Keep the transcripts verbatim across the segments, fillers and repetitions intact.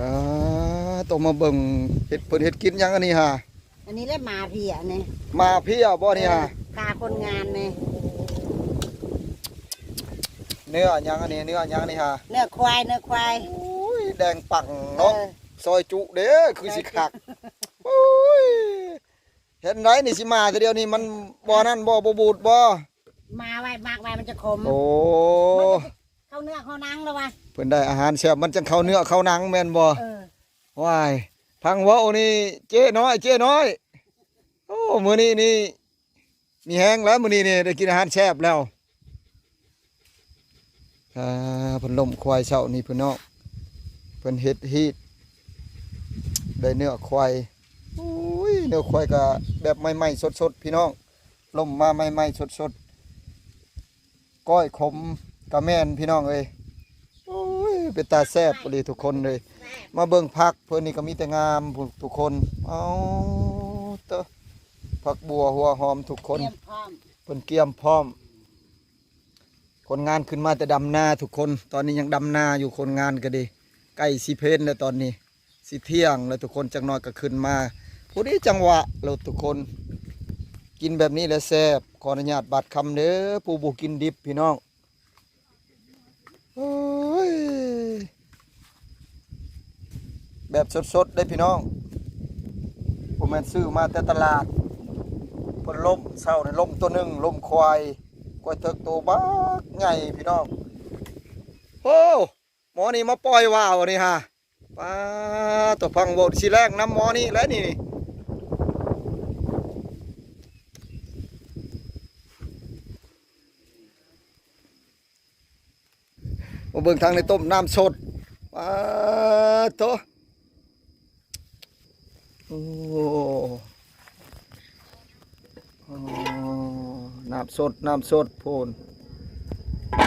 อ่า ต้องมาเบิ่งเฮ็ด เพิ่นเฮ็ดกินหยังอันนี้ฮะ อันนี้แหละหมาเพี้ยนี่ หมาเพี้ยบ่นี่ฮะ เออ ฆ่าคนงานนี่ เนื้อหยังอันนี้ เนื้อหยังนี่ฮะ เนื้อควาย เนื้อควาย โอ้ย แดงปังเนาะ เออ ซอยจุเด้อ คือสิคัก โอ้ย เห็นไดนี่สิมาแต่เดียวนี้มันบ่นั่นบ่ บ่บูดบ่ มาไว้ หมักไว้มันจะขม โอ้ มันจะเข้าเนื้อเข้าหนังแล้ววะ เพิ่นได้อาหารแซ่บมันจังเข้าเนื้อเข้าหนังแม่นบ่ เออ ว้าย พังเว้านี่ เจ๊น้อย เจ๊น้อย โอ้ มื้อนี้นี่ มีแฮงแล้ว มื้อนี้นี่ได้กินอาหารแซ่บแล้ว อ่า เพิ่นล้มควายเช้านี่พี่น้อง เพิ่นเฮ็ดฮีต ได้เนื้อควาย อุ้ย เนื้อควายก็แบบใหม่ๆ สดๆ พี่น้อง ล้มมาใหม่ๆ สดๆ ก้อยขมก็แม่นพี่น้องเอ้ย โอ้ย เป็นตาแซ่บอีหลีทุกคนเลย มาเบิ่งผักเพิ่นนี่ก็มีแต่งามพุ้นทุกคน เอาเตอะ ผักบัวหัวหอมทุกคน เตรียมพร้อม เพิ่นเกียมพร้อม คนงานขึ้นมาแต่ดำนาทุกคน ตอนนี้ยังดำนาอยู่ คนงานก็ดี ใกล้สิเพลแล้วตอนนี้ สิเที่ยงแล้วทุกคน จักหน่อยก็ขึ้นมา พอดีจังหวะแล้วทุกคน กินแบบนี้แหละแซ่บ ขออนุญาตบาดคำเด้อ ผู้บ่กินดิบพี่น้อง โอ้ย แบบสดๆ ได้พี่น้อง บ่แม่นซื้อมาแต่ตลาด เพิ่นล้มเช้านี่ ล้มตัวหนึ่ง ล้มควาย ควายเถิกโตบักใหญ่พี่น้อง โอ้ หมอนี่มาปล่อยว่าวนี่ฮะ ป้า ตัวพังโวดสิแลกน้ำหมอนี่แหละนี่ มาเบิ่งทางในต้มน้ำสด ป้าโต โอ้ อ๋อ น้ำสด น้ำสดโพน โอ้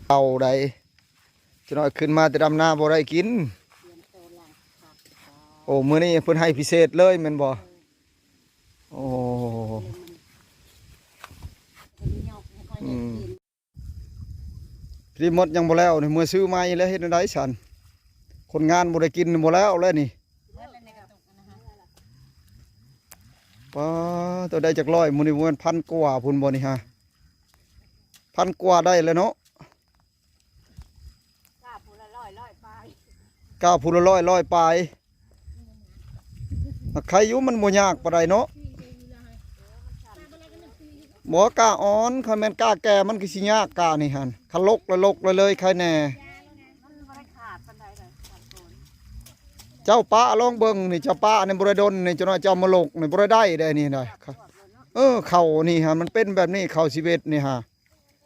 เอาได้ จักหน่อยขึ้นมาแต่ดำนาบ่ได้กิน โอ้ มื้อนี้เพิ่นให้พิเศษเลยแม่นบ่ โอ้ อืม พี่มดยังบ่แล้วนี่ เมื่อซื้อใหม่แล้วเฮ็ดจั่งใด๋ซั้น คนงานบ่ได้กินบ่แล้วแล้วนี่ ป้า ตัวได้จักร้อย มื้อนี้บ่แม่นพันกว่าพุ้นบ่นี่ฮะ พันกว่าได้แล้วเนาะ กล้าผู้ละร้อย ร้อยปลาย กล้าผู้ละร้อย ร้อยปลาย ใครอยู่มันบ่ยากปานใดเนาะ บ่กล้าอ่อน คันแม่นกล้าแก่มันคือสิยากกล้านี่หั่น คันลกละลกละเลยใครแน่ มันบ่ได้ขาดปานใดเลย เจ้าปะลองเบิ่งนี่ เจ้าปะนี่บ่ได้ดนนี่ จักหน่อยเจ้ามาลกนี่บ่ได้ได้ได้นี่ได้ เออ เข้านี่ฮะ มันเป็นแบบนี้ เข้าสิบเอ็ดนี่ฮะ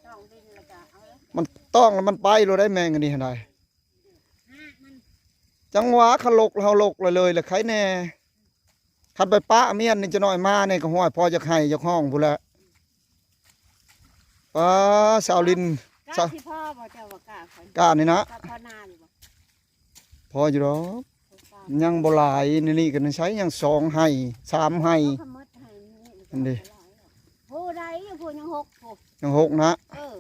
ต้องดินแล้วก็เอาเลย มันต้องแล้วมันไปโลดได้แมงอันนี้หั่นได้ จังหวะคันลกเฮาลกเลยเลยแหละใครแน่ คันไปปะเมียนนี่จักหน่อยมานี่ก็ห้วยพอจักไห้จักฮ้องพุ้นแหละ ป้า สาวลิน กล้า สาว สิพ่อบ่เจ้าว่ากล้าเขา กล้านี่นะ กล้าพ่อหน้าอยู่บ่ พออยู่ดอก ยังบ่หลาย นี่ นี่ก็ใช้ยังสองไห้ สามไห้ เขาก็หมดไห้นี่ นั่นดิ โอ้ ได้อยู่พุ้นยังหกพุ้น ยังหกนะ เออ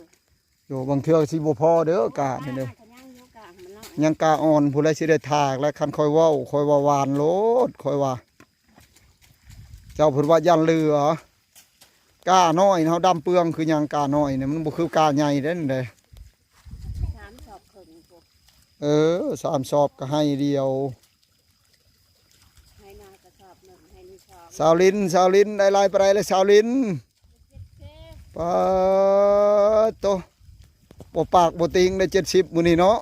โย บางเทื่อสิบ่พอเด้อกล้านี่เด้อ ยังอยู่กล้ามันน้อย ยังกล้าอ่อนพุ้นแหละสิได้ถากแล้ว คันค่อยเว้า ค่อยว่าหวานโลด ค่อยว่า เจ้าเพิ่นว่าย่านเหลือ กล้าน้อยเฮาดำเปืองคือหยัง กล้าน้อยนี่มันบ่คือกล้าใหญ่เด้นั่นเด้ สามสอบครึ่งพุ้น เออ สามสอบก็ไห้เดียว ไห้นากระสอบหนึ่ง ไห้นี่สอง สาวลิน สาวลิน ได้หลายปานใดแล้วสาวลิน ป้าโต บ่ปากบ่ติงได้เจ็ดสิบมื้อนี้เนาะ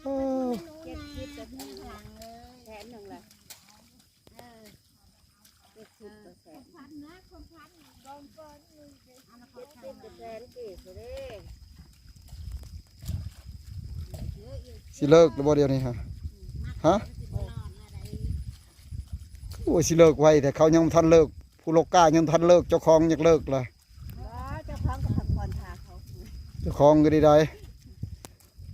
เออ เจ็ดสิบก็แสนหนึ่งละ เออ เจ็ดสิบก็แสน เจ็ดสิบก็แสนกีบเด้ สิเลิกหรือบ่เดี๋ยวนี้ฮะ ฮะ โอ้ย สิเลิกไวแต่เขายังบ่ทันเลิก ผู้ลกกล้ายังบ่ทันเลิก เจ้าของอยากเลิกล่ะ บ่ เจ้าของก็พักผ่อนท่าเขา เจ้าของก็ดีได้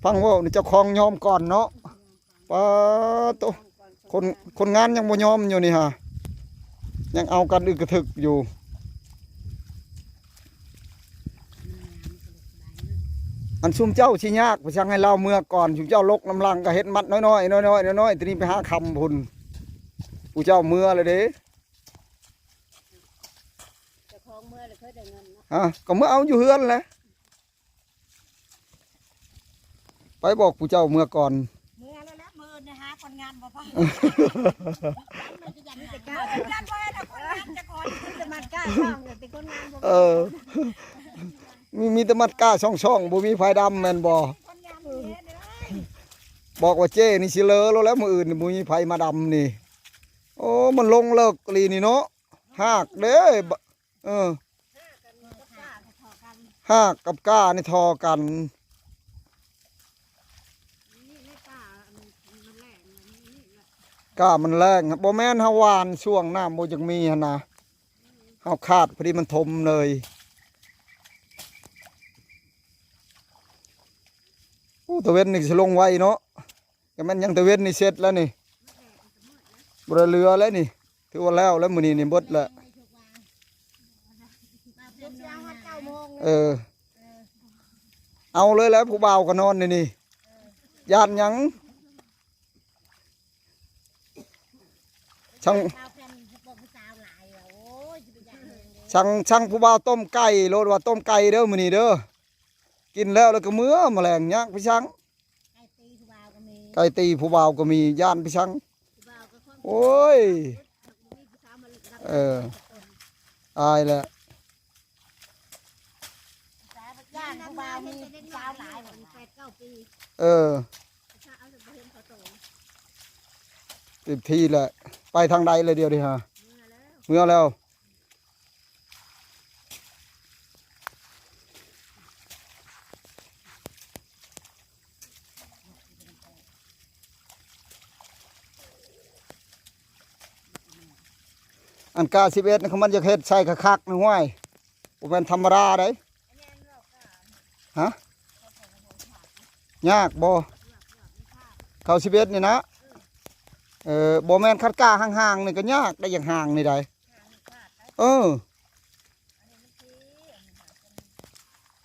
ฟังเว้านี่เจ้าของยอมก่อนเนาะ ป้าโต คน คนงานยังบ่ยอมอยู่นี่ฮะ ยังเอากันอึกกระทึกอยู่ อันซุมเจ้าสิยากไปสั่งให้ลาวเมือก่อน ซุมเจ้าลกนำหลังก็เฮ็ดมัดน้อยๆ น้อยๆ น้อยๆ ทีนี้ไปหาคำพุ้น ผู้เจ้าเมือเลยเด้ เจ้าของเมือเลยเคยได้เงินเนาะ อ่ะ ก็เมือเอาอยู่เฮือนแหละ ไปบอกผู้เจ้าเมือก่อน เมือแล้วแหละ มื้ออื่นเนี่ยหาคนงานบ่พอ มันจะยังไง คนงานบ่ให้นะ คนงานจะขอ มีแต่มัดก้าช่องเนี่ย แต่คนงานบ่มี เออ มี มีแต่มัดก้าช่องๆ บ่มีไผดำแม่นบ่ คนงานมีแน่เลย บอกว่าเจ้นี่สิเลอแล้ว แล้วมื้ออื่นนี่บ่มีไผมาดำนี่ โอ้ มันลงเลิกอีหลีนี่เนาะ หากเด้บะ เออ หากกับก้านี่ทอกัน ก้ามันแรงครับ บ่แม่นเฮาหว่านช่วงน้ำบ่จักมีหั่นนะ เฮาคาดพอดีมันถมเลย โอ้ ตะเว็นนี่สิลงไวเนาะ ก็แม่นยังตะเว็นนี่เสร็จแล้วนี่ บ่ได้เหลือแล้วนี่ ถือว่าแล้วแล้วมื้อนี้นี่เบิดแล้ว เออ เอาเลยแล้วผู้บ่าวก็นอนนี่นี่ ย่านหยัง ช่าง ช่าง ช่างผู้บ่าวต้มไก่ โลดว่าต้มไก่เด้อมื้อนี้เด้อ กินแล้วแล้วก็เมือ แมลงยากพี่ช่าง ไก่ตีผู้บ่าวก็มี ไก่ตีผู้บ่าวก็มี ย่านพี่ช่าง ผู้บ่าวก็คน โอ้ย เออ อายแหละ ย่านผู้บ่าวมีสาวหลาย แปดเก้าปี เออ เต็มที่แหละ ไปทางใดเลยเดียวดิฮะ เมือแล้ว อันกาสิบเอ็ดนี่มันอยากเฮ็ดใส่คักๆ นี่ห้วย บ่แม่นธรรมดาเด้ ฮะ ยากบ่ เก้าสิบเอ็ดนี่นะ เออ บ่แม่นคันกาห่างๆ นี่ก็ยากได้ อย่างห่างนี่ได้ เออ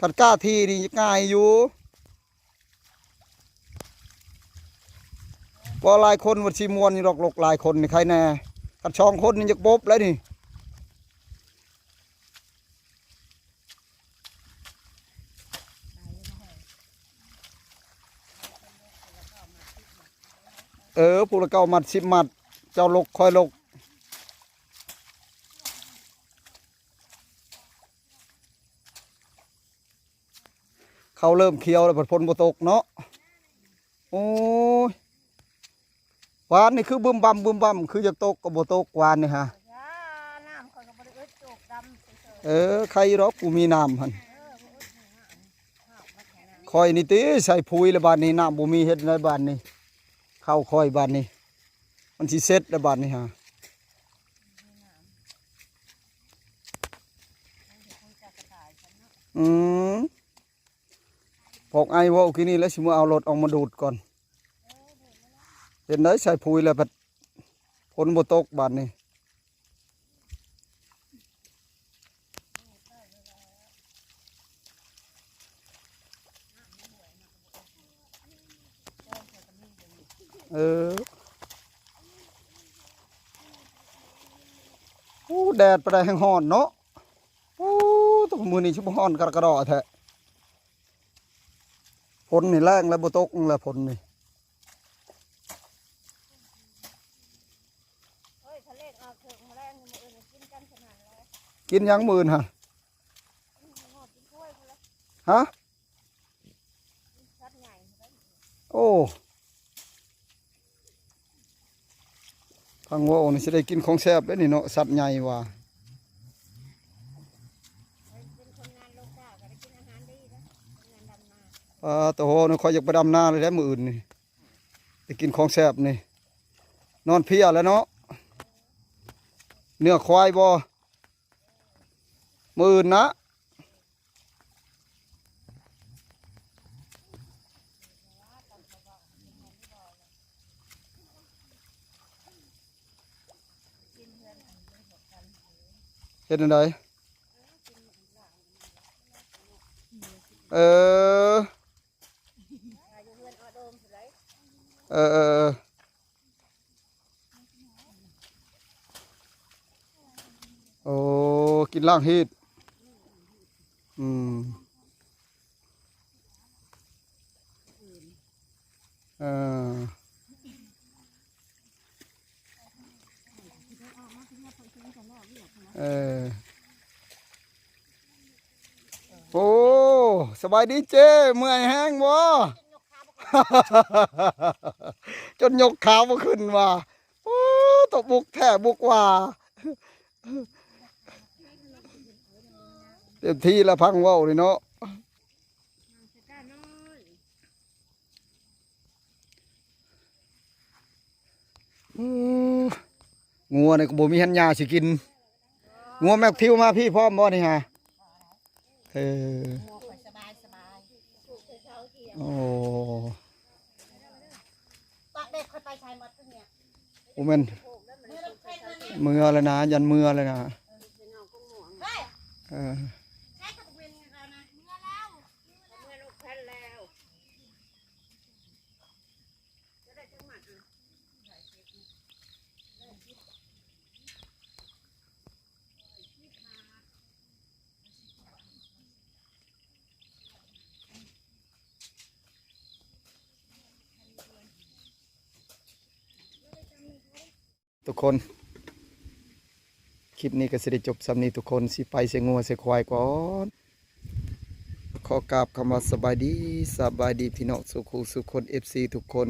คันกาที่นี่ง่ายอยู่ เพราะหลายคนว่าสิม่วนอยู่ดอก ลกหลายคนนี่ใครแน่ คันสองคนนี่อยากบบแล้วนี่ เออ ผู้ละเก้ามัด สิบมัด เจ้าลกค่อยลก เขาเริ่มเขียวแล้ว พัดฝนบ่ตกเนาะ โอ้ย วานนี่คือบึมบั่มบึมบั่ม คืออยากตกก็บ่ตกวานนี่ฮะ น้ำข้อยก็บ่ได้อึดจูบดำเฉยๆ เออ ใครหรอกกูมีน้ำหั่น เออ บ่อึดหยัง ข้อยนี่ติใส่ปุ๋ยแล้วบาดนี้ น้ำบ่มีเฮ็ดได้บาดนี้ เข้าข้อยบาดนี้ มันสิเสร็จแล้วบาดนี้ฮะ อืม พอกไอ้เว้ากินนี่แล้วสิมาเอารถออกมาดูดก่อน เห็นได้ใส่ปุ๋ยแล้วพัดฝนบ่ตกบาดนี้ เออ อู้ แดดปานใดแฮงฮ้อนเนาะ อู้ ตกมื้อนี้สิบ่ฮ้อนกระดอกกระดอแท้ ฝนนี่แรงแล้วบ่ตกแล้วฝนนี่ เฮ้ย ถ้าเลขออกเถิงมาแรงนี่ มื้ออื่นกินกันขนาดเลย กินหยังมื้ออื่นฮะ กินหอดกินกล้วยพุ่นละ ฮะ สัตว์ใหญ่ โอ้ พังเว้านี่สิได้กินของแซ่บเด้นี่เนาะ สัตว์ใหญ่ว่า ปาโตโฮนี่ข้อยอยากไปดำนาเลยแหละมื้ออื่นนี่ ได้กินของแซ่บนี่ นอนเพลียแล้วเนาะ เนื้อควายบ่ มื้ออื่นนะ เฮ็ดจั่งใด เออ เออเออเออ โอ้ กินล้างฮีต อืม เออ เออ โอ้ สบายดีเจ้ เมื่อยแฮงบ่ จนยกขาบ่ขึ้นว่า โอ้ ตกบุกแท้บุกว่า เต็มที่ละพังเว้านี่เนาะ อืม งัวนี่ก็บ่มีหันหญ้าสิกิน งัวแม็กทิวมาพี่พร้อมบ่นี่ฮะ เออ งัวข่อยสบายสบาย โอ้ ตอนเด็กข่อยไปใช้หมดทุกเนี่ย โอ้แม่น เมื่อเราไปตอนนี้ เมือแล้วนะ ยันเมือเลยนะ เฮ้ย เออ ใช้กับเวนเรานะ เมื่อแล้ว เมื่อลูกแพนแล้ว จะได้จังหวัดอ่ะ ทุกคน คลิปนี้ก็สิได้จบส่ำนี้ทุกคน สิไปใส่งัวใส่ควายก่อน ขอกราบคำว่าสบายดี สบายดีพี่น้องสู่คู่สู่คน เอฟซี ทุกคน